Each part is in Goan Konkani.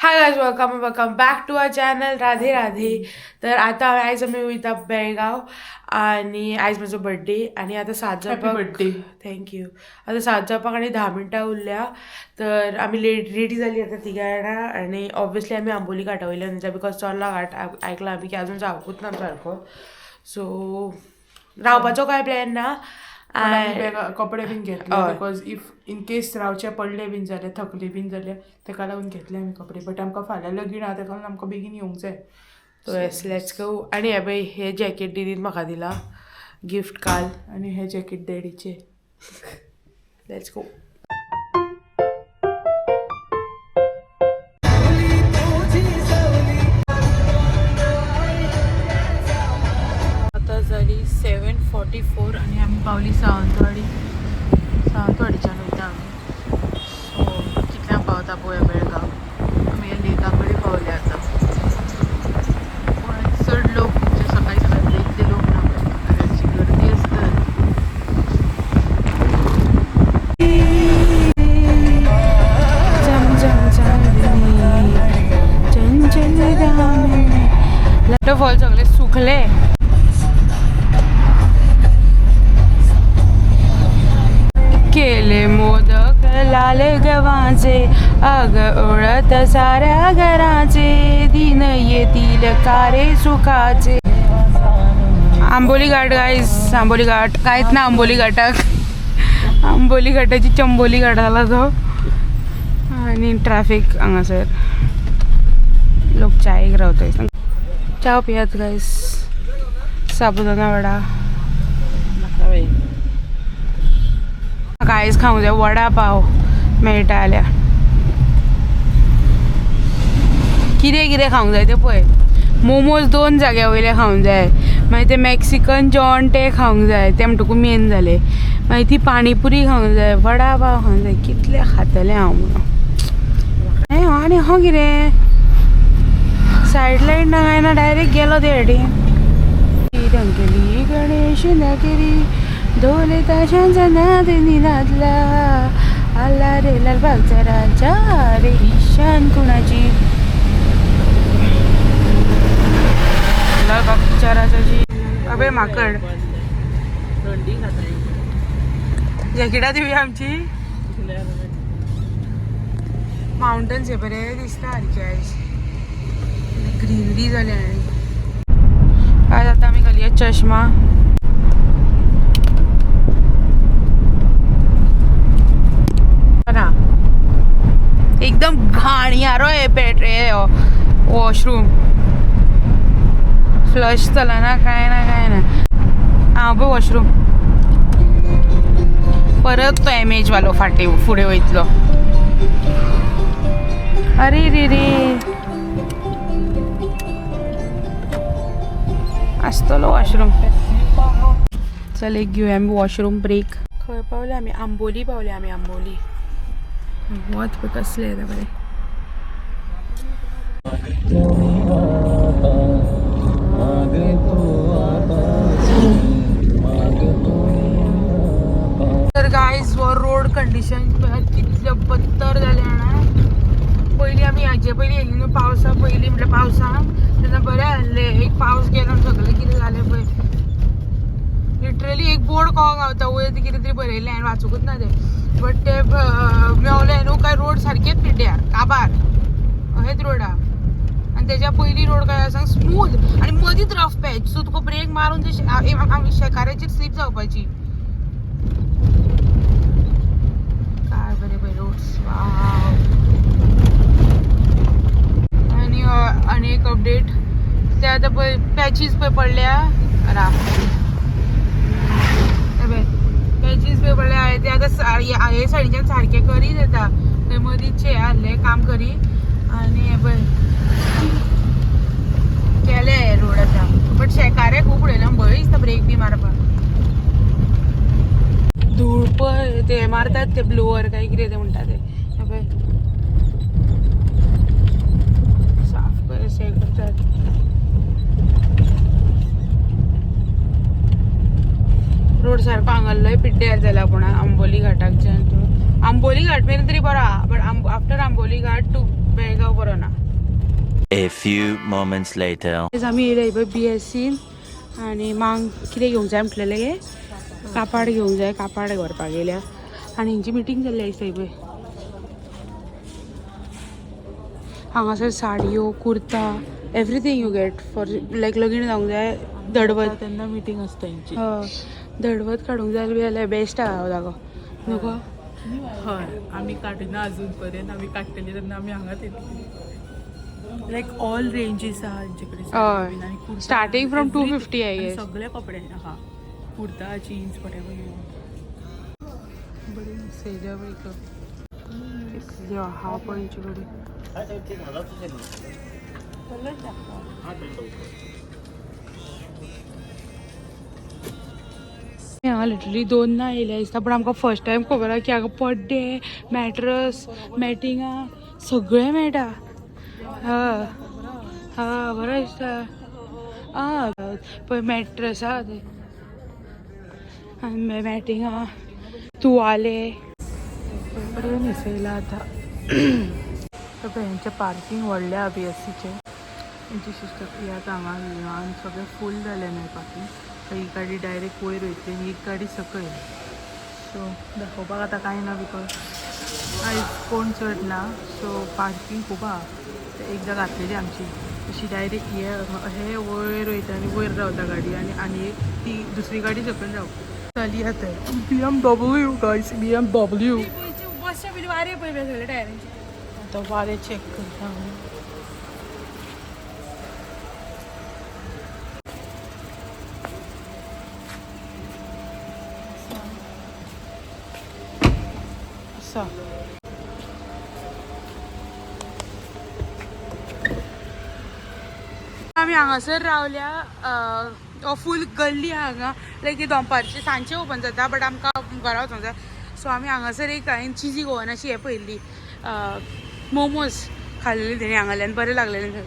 Hi guys, welcome welcome back to our channel. Radhe Radhe. तर आता आयज आमी वयता बेळगांव आनी आयज म्हजो बड्डे आनी आतां 7 जावपाक. Birthday. Thank you. आतां 7 जावपाक आनी 10 मिनटां उरल्या. तर आमी लेट रेडी जाली आतां तिगां जाणां आनी ऑब्वियसली आमी आंबोली घाटा वयल्यान वयता because Chorla घाट आयकलां आमी की आजून जावकूच ना सारको. सो रावपाचो कांय प्लॅन ना. पण आमी कपडे बीन घेतले. हय. Because if in case रावचे पडले बीन जाल्यार, थकले बीन जाल्यार तेका लागून घेतले आमी कपडे. बट आमकां फाल्यां लगीन आहा, तेका लागून आमकां बेगीन येवंक जाय. So yes, let's go. आनी हे पळय, हे जॅकेट दिदीन म्हाका दिला गिफ्ट काल. आनी हे जॅकेट डॅडीचे. Let's go. आता जाली 7:44 आणि आमी पावली सावंतवाडी. सावंतवाडीच्यान वयता आमी. सो कितल्यांक पावता पळोवया. बेळगांव आमी ह्या लेका कडेन पावले आतां. पूण चड लोक म्हणजे सकाळी सकाळी इतले लोक ना पळय, अशी गर्दी आसता. चम चम चांदणी चंचल दामिनी. वॉटरफॉल सगळे सुकले. केले मोदक लाल गव्हाचे, अग ओळत साऱ्या घराचे, दिन येतील कारे सुखाचे. आंबोली घाट गाईज, आंबोली घाट. कांयच ना आंबोली घाटाक. आंबोली घाटाची चंबोली घाट जाला तो. आनी ट्राफीक हांगासर. लोक चायेक रावता. चाव पियात गाईस. साबुदाणा वडा. म्हाका आयज खावंक जाय वडा पाव मेळटा जाल्यार. कितें कितें खावंक जाय तें पळय. मोमोज दोन जाग्या वयले खावंक जाय, मागीर ते मॅक्सिकन जेवण तें खावंक जाय, तें म्हणटकूच मेन जालें. मागीर ती पाणीपुरी खावंक जाय, वडा पाव खावंक जाय. कितलें खातलें हांव म्हणून. आनी हो कितें सायड लायन ना काय ना, डायरेक्ट गेलो ते सायडीन. रंगली गणेश नगरी, ढोल ताशांचा नाद निनादला, आला रे लालबागचा राजा रे, ईशान कुणाची. लालबागच्या राजाची. अबे माकड, जॅकेटां दिवया आमची. माउंटन्स हे बरे दिसता सारके आयज. ग्रीनरी जाल्या. आनी आज आता आमी घालया चश्मा. ना एकदम घाणयारो हे पेट हे वॉशरूम. फ्लश चलना, काय ना काय ना. हांव पळय वॉशरूम. परत तो एमएच वालो फाटी फुडें वयतलो. अरे रे रे, आसतलो वॉशरूम. चल एक घेवया आमी वॉशरूम ब्रेक. खंय पावले आमी? आंबोली पावले आमी. आंबोली वत पळय कसलें येता बरें. तर गायज, रोड कंडिशन कितले बत्तर जालें जाणा. पयलीं आमी हाजे पयलीं येयल्ली न्हू पावसा पयलीं, म्हटल्यार पावसाक, तेन्ना बरें आहलें. एक पावस गेलो आनी सगळें कितें जालें पळय. लिटरली एक बोर्ड कोहो गावता वयर, कितें तरी बरयलें, हांवें वाचूंकच ना तें. बट ते मेवलें न्हू काय रोड सारकेच पिड्ड्यार काबार अहेच रोड आहा. आनी तेज्या पयलीं रोड काय आसा स्मूथ आनी मदींच रफ पॅच. सो तुका ब्रेक मारून ते शेकाऱ्याचेर स्लीप जावपाची. काय बरे पळय रोड्स, वाव. आनी आनी एक अपडेट, ते आतां पळय पॅचीस पळय पडल्या. रा हे पळय पॅचीस पळय पडल्या. ते आतां हे सायडीच्यान सारकें करीत येता. थंय मदींच हे आहले काम करी. आनी हे पळय केले हे रोड आतां. बट शेकारे खूब उडयला, भंय दिसता ब्रेक बी मारपाक. धूळ पळय, ते मारतात ते ब्लोअर काय कितें ते म्हणटा ते. हे पळय साफ कशें करतात. रोड सारको हांगासरलोय पिड्ड्यार जाला. पूण आंबोली घाटाकच्यान तूं आंबोली घाट मेरेन तरी बरो आहा, but after Amboli Ghat to Belgaum बरो ना. A few moments later. आमी येयले पळय बीएससीन आनी मांग कितें घेवंक जाय म्हटलेलें गे, कापाड घेवंक जाय, कापाड व्हरपाक येयल्या. आनी हेंची मिटींग जाल्ली दिसता पळय हांगासर. साडयो, kurta, everything you get for like लगीन जावंक जाय, दडवत. तेन्ना मिटींग आसता हेंची. हय, दडवत काडूंक जाय बी जाल्यार बेस्ट आहा हो जागो नको. हय, आमी काडना अजून पर्यंत. आमी काडटली तेन्ना आमी हांगाच येतली. लायक ऑल रेंजीस आहा हेंचे कडेन. हय. Starting from 250 I guess. सगळे कपडे आहा, कुर्ता, जीन्स, whatever you want. बरे सेजा कितल्यो आहा पळय हेंचे कडेन. हांगा लिटरली दोनदा येयल्या दिसता, पूण आमकां फर्स्ट टायम खबर आहा की हांगा पड्डे, मॅट्रस, मॅटिंगां सगळें मेळटा. हय हय, बरें दिसता. आं पळय, मॅट्रस आहा ते आनी मॅटिंगां, तुवाले. बरें न्हेसयला आतां. पळय, हेंचें पार्कींग व्हडलें आहा बीएससीचें. हेंची सिस्टम ही. आतां हांगा ल्हान सगळें फूल जालें न्हय पार्कींग, सो ही गाडी डायरेक्ट वयर वयतली आनी एक गाडी सकयल. सो दाखोवपाक आतां कांय ना because आयज कोण चड ना. सो पार्कींग खूब आहा. एकदां घातलेली आमची अशी डायरेक्ट हे हे वयर वयता आनी वयर रावता गाडी आनी आनी एक ती दुसरी गाडी सकयल रावता. जाली आतां BMW guys, BMW. बसच्या पयलीं वारें पळय सगळे टायरांचे. आतां वारें चॅक करता आमी. आसा. आमी हांगासर रावल्या. फूल गल्ली आहा हांगा. लायक दनपारचे, सांजचे ओपन जाता, बट आमकां घरा वचोंक जाय. सो आमी हांगासर एक हांवें चिजी गोवन अशी हें पळयल्ली, मोमोज खाल्लेली तेणी हांगाल्यान, बरें लागलेलें.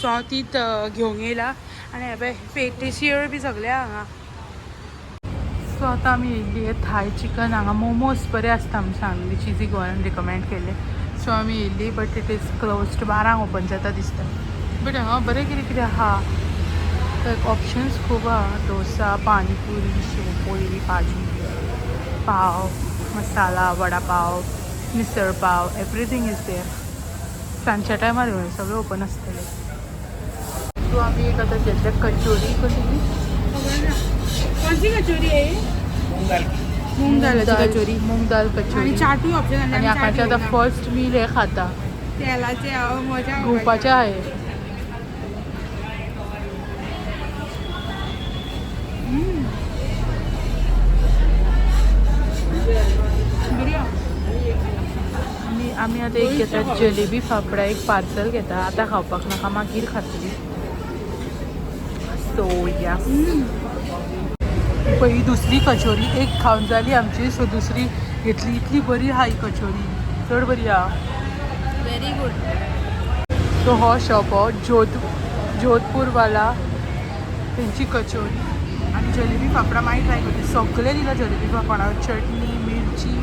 सो हांव तीच घेवंक येयला. आनी हे पळय, पेटीशियर बी सगळें आहा हांगा. सो आतां आमी येयल्ली हे थाय चिकन. हांगा मोमोज बरे आसता म्हूण सांगली, चिजी गोवान रिकमेंड केल्ले. सो आमी येयल्ली, but it is closed. 12क open जाता दिसता. बट हांगा बरें कितें कितें आहा. लायक ऑप्शन्स खूब आहा. डोसा, पानीपुरी, शेवपोळी, भाजी पाव, masala vada pav, misal pav, everything is there. सांजच्या टायमार येवया, सगळें ओपन आसतलें. सो आमी एक आतां घेतले कचोरी. कसली? खबर ना कोणची कचोरी आहे. मूंग दालाची कचोरी. मूंग दाल कचोरी. आणि चाटूय ऑप्शन. आणि आकाच्या आतां फर्स्ट मील हे खाता. तेलाचे हांव मजा. घेवपाचें आहे. बरी आहा. आमी आमी आतां एक घेता जलेबी फाफडा, एक पार्सल घेता. आतां खावपाक नाका, मागीर खातली. सो या, पळय, ही दुसरी कचोरी. एक खावन जाली आमची, सो दुसरी घेतली. इतली बरी आहा ही कचोरी, चड बरी आहा. Very good. सो हो शॉप हो जोध जोधपूरवाला. तेंची कचोरी आनी जलेबी फाफडा मागीर ट्राय करतली. सगळें दिलां, जलेबी फाफडा, चटणी, मिरची,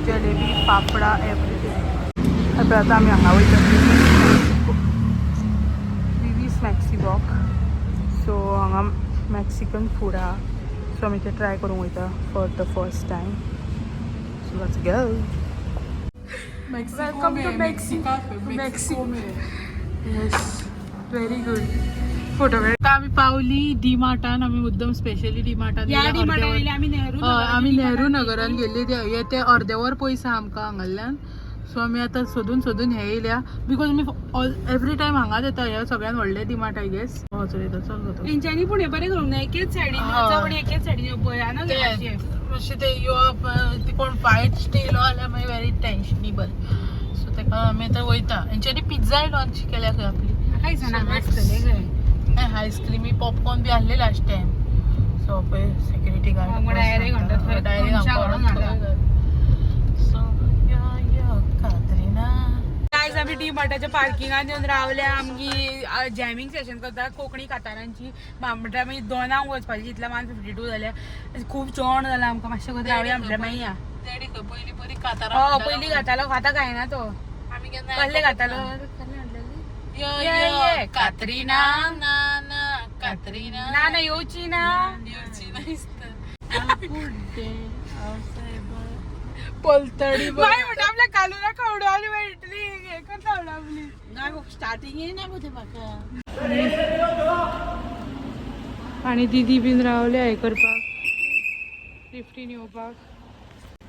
जलेबी फाफडा, एवरीथींग. आतां आमी हांगा वयता, विवीस मॅक्सी वॉक. सो हांगा मॅक्सिकन फूड आहा. सो आमी ते ट्राय करूंक वयता for the first time. So let's go. Welcome to Mexico. Mexico. Yes, very good photo. आता आमी पावली डी मार्टान. आमी मुद्दम स्पेशली डी मार्टान. ह्या डी मार्टान येयले आमी. नेहरू आमी नेहरू नगरान गेल्ली. हे ते अर्दे वर पयस आहा आमकां हांगाल्यान. सो आमी आतां सोदून सोदून हे येयल्या, because आमी ऑल एवरी टायम हांगाच येता. हे सगळ्यात व्हडलें डीमार्ट I guess. चल येता, चल गो. तेंच्यांनी पूण हें बरें करूंक ना, एकेच सायडीन वचप आनी एकेच सायडीन भंयानक अशें. मातशें ते येवप, ते कोण फायट येयलो जाल्यार मागीर व्हेरी टेन्शनेबल. सो तेका आमी आतां वयता. हेंच्यांनी पिझ्झाय लॉन्च केल्या खंय आपली. म्हाका दिसना हांगा आसतलें खंय. आयस्क्रिमी, पॉपकॉर्न बी आहले लास्ट टायम. सो पळय, सेक्युरिटी गार्ड. हांगा direct म्हणटा थंय डायरेक्ट. कोनशा व्हरोन हाडटा. सो या या कात्रिना. आयज आमी डी मार्टाच्या पार्किंगान येवन रावल्या. आमची जॅमींग सेशन करता कोंकणी कातारांची. म्हटल्यार आमी 2क वचपाची, इतल्या 1:52 जाल्या. खूब जेवण जालां आमकां. मातशें करून रावया म्हटल्यार मागीर या. पयलीं बरी कातारां. हय, पयलीं घातालो, आतां गायना तो. आमी केन्ना कसले घातालो, कसले म्हटलें? यो. यो. हे कात्रीना ना ना कात्रीना ना ना येवची ना. येवची ना दिसता. पलतडी. बाय म्हणटा आपल्या कालुना खावडो आनी मेळटली हे करता म्हणटा आपली. ना स्टार्टिंग येना गो ते म्हाका. आणि दिदी बीन रावले हे करपाक, लिफ्टीन येवपाक.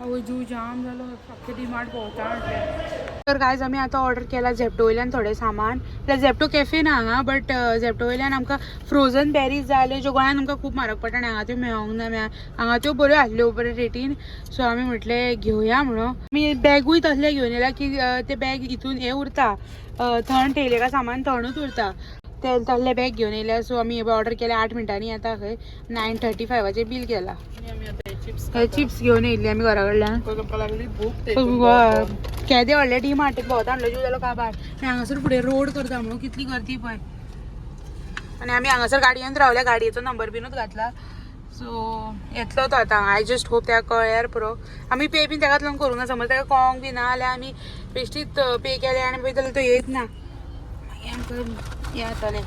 आवय, जीव जाम जालो. अख्खे डिमार्ट भोंवता म्हटल्यार. तर गायज, आमी आतां ऑर्डर केला झेप्टो वयल्यान थोडें सामान. म्हळ्यार झेप्टो कॅफे ना हांगा, बट झेप्टो वयल्यान आमकां फ्रोजन बेरीज जाय आसल्यो, ज्यो गोंयांत आमकां खूब म्हारग पडटा आनी हांगा त्यो मेळोंक ना. हांगा त्यो बऱ्यो आसल्यो बरे रेटीन, सो आमी म्हटलें घेवया म्हणून. आमी बॅगूय तसलें घेवन येयला की ते बॅग हितून हें उरता, थंड ठेयलें काय सामान थंडूच उरता. ते तसले बॅग घेवन येयल्या. सो आमी ऑर्डर केले, 8 मिनटांनी येता खंय. 9:35चेर बील केला. आनी आमी आतां चिप्स. हे चिप्स घेवन येयल्ली आमी घरा कडल्यान. आमकां लागली भूक. केदे व्हडले डी मार्टीक भोंवता म्हणलो जीव जालो काबार. आनी हांगासर फुडें रोड करता म्हणून कितली गर्दी पळय. आनी आमी हांगासर गाडयेन रावल्या, गाडयेचो नंबर बीनूच घातला. सो येतलो तो आतां. I just hope ताका कळ्ळ्यार पुरो. आमी पे बीन ताकाच लागून करूंक ना. समज ताका कळोंक बी ना जाल्यार आमी बेश्टीच पे केले आनी पळय जाल्यार तो येयत ना, मागीर आमकां हें जातलें.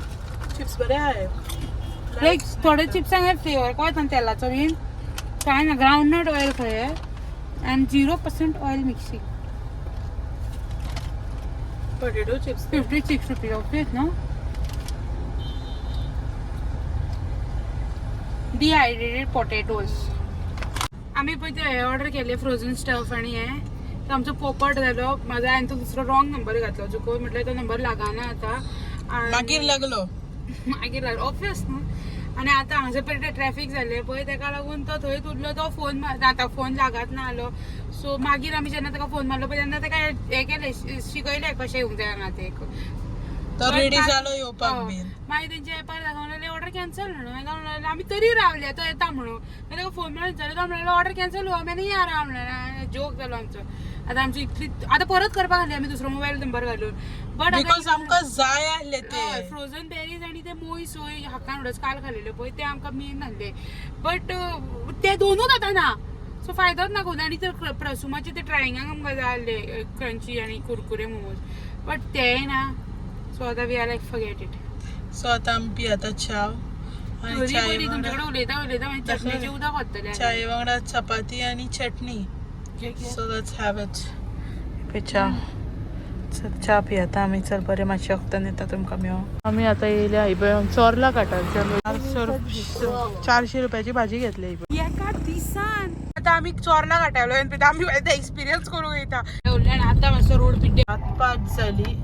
चिप्स बरे आहे. लायक थोडे चिप्सांक फ्लेवर कळटा तेलाचो बीन कांय ना. ग्रावंडनट ऑयल खंय आनी 0% oil mixing. Potato chips. ₹56, okay न्हू. Dehydrated potatoes. आमी पळय ते हे ऑर्डर केले, फ्रोजन स्टफ आनी हे, तो आमचो पोपट जालो. म्हाजो हांवें तो दुसरो रॉंग नंबर घातलो चुकून. म्हटल्यार तो नंबर लागना आतां. मागीर लागलो. मागीर लागलो, ऑब्वियस न्हू. आनी आतां हांगासर पळय ट्रॅफीक जाल्लें पळय, ताका लागून तो थंयच उरलो. तो फोन आतां फोन लागत ना जालो. सो मागीर आमी जेन्ना ताका फोन मारलो पळय तेन्ना ताका हें केलें, शिकयलें कशें येवंक जाय हांगा तें. तो रेडी जालो येवपाक बीन. मागीर तेंच्या एपार दाखोवलें ऑर्डर कॅन्सल म्हणून. मागीर म्हणलें आमी तरी रावले, तो येता म्हणून. मागीर ताका फोन मारून विचारलें, तो म्हणलें ऑर्डर कॅन्सल हो, आमी या राव म्हणलें. जोक जालो आमचो. आतां आमची इतली आतां परत करपाक घाली आमी दुसरो मोबायल नंबर घालून, बट because आमकां जाय आसले ते. फ्रोजन बेरीज आनी ते मोय सोय हाका नूडल्स काल खालेले पळय ते आमकां मेन आसले, बट ते दोनूच आतां ना, सो फायदोच ना कोण. आनी ते प्रसुमाचे ते ट्रायंगांक आमकां जाय आसले क्रंची आनी कुरकुरे मोमोज, बट तेय ना. सो आतां we are like forget it. So आतां आमी पियेता च्याव आनी बरी चाये बरी वांगडा तुमचे कडेन उलयता उलयता मागीर चटणीचें उदक वतलें. चाये वांगडा चपाती आनी चटणी. So let's have it. च्या, च्या पियेता आमी. चल बरें, मातशें वखदान येता तुमकां मेळोंक. आमी आतां येयल्या ही पळय चोर्ला घाटार. 400 रुपयाची भाजी घेतली ही पळय. एका दिसान आतां आमी चोर्ला घाटावलो आमी एक्सपिरियन्स करूंक वयता. आतां मातसो रोड पिड्डे. 5 जाली.